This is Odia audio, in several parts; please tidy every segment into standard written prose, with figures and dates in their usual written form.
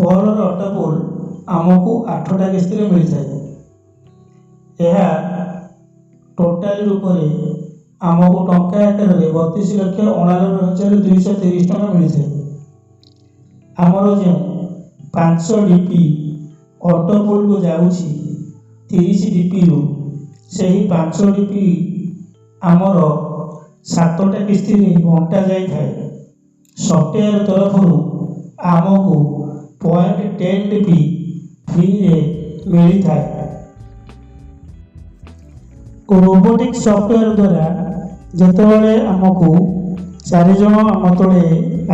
ପରର ଅଟୋପୁଲ୍ ଆମକୁ 8ଟା କିସ୍ତିରେ ମିଳିଥାଏ। ଏହା ଟୋଟାଲି ରୂପରେ ଆମକୁ ଟଙ୍କା ଆକାରରେ 32,89,230 ଟଙ୍କା ମିଳିଥାଏ। ଆମର ଯେଉଁ 5 ଡିପି ଅଟୋପୁଲ୍କୁ ଯାଉଛି 30 ଡିପିରୁ, ସେହି 5 ଡିପି ଆମର 7ଟା କିସ୍ତିରେ ବଣ୍ଟା ଯାଇଥାଏ। ସଫ୍ଟୱେର୍ ତରଫରୁ ଆମକୁ 0.10 ଡିପି ଫ୍ରିରେ ମିଳିଥାଏ। ରୋବୋଟିକ୍ ସଫ୍ଟୱେର୍ ଦ୍ୱାରା ଯେତେବେଳେ ଆମକୁ 4 ଜଣ ଆମ ତଳେ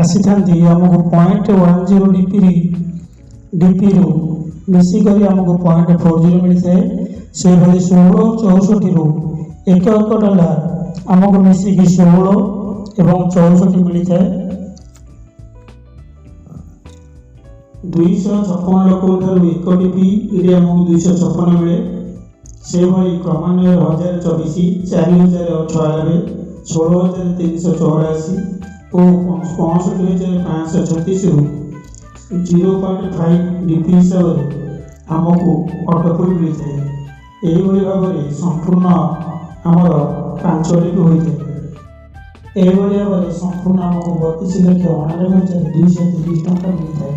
ଆସିଥାନ୍ତି, ଆମକୁ 0.10 ଡିପିରୁ ମିଶିକରି ଆମକୁ 0.40 ମିଳିଥାଏ। ସେହିଭଳି 1664ରୁ 1 1 ଡଲାର ଆମକୁ ମିଶିକି 16 ଏବଂ 64 ମିଳିଥାଏ। 256 ଲୋକଙ୍କ ଠାରୁ 1 ଡିପିରେ ଆମକୁ 256 ମିଳେ। ସେହିଭଳି କ୍ରମାନ୍ୱୟରେ 1024, 4096, 16,384 ଓ 65,536ରୁ 0.5 ଡିପି ହିସାବରେ ଆମକୁ ଅଟୋପୁଲ୍ ମିଳିଥାଏ। ଏହିଭଳି ଭାବରେ ସମ୍ପୂର୍ଣ୍ଣ ଆମର 5 ଡିପି ହୋଇଥାଏ। ଏହିଭଳି ଭାବରେ ସମ୍ପୂର୍ଣ୍ଣ ଆମକୁ 32,89,230 ଟଙ୍କା ମିଳିଥାଏ।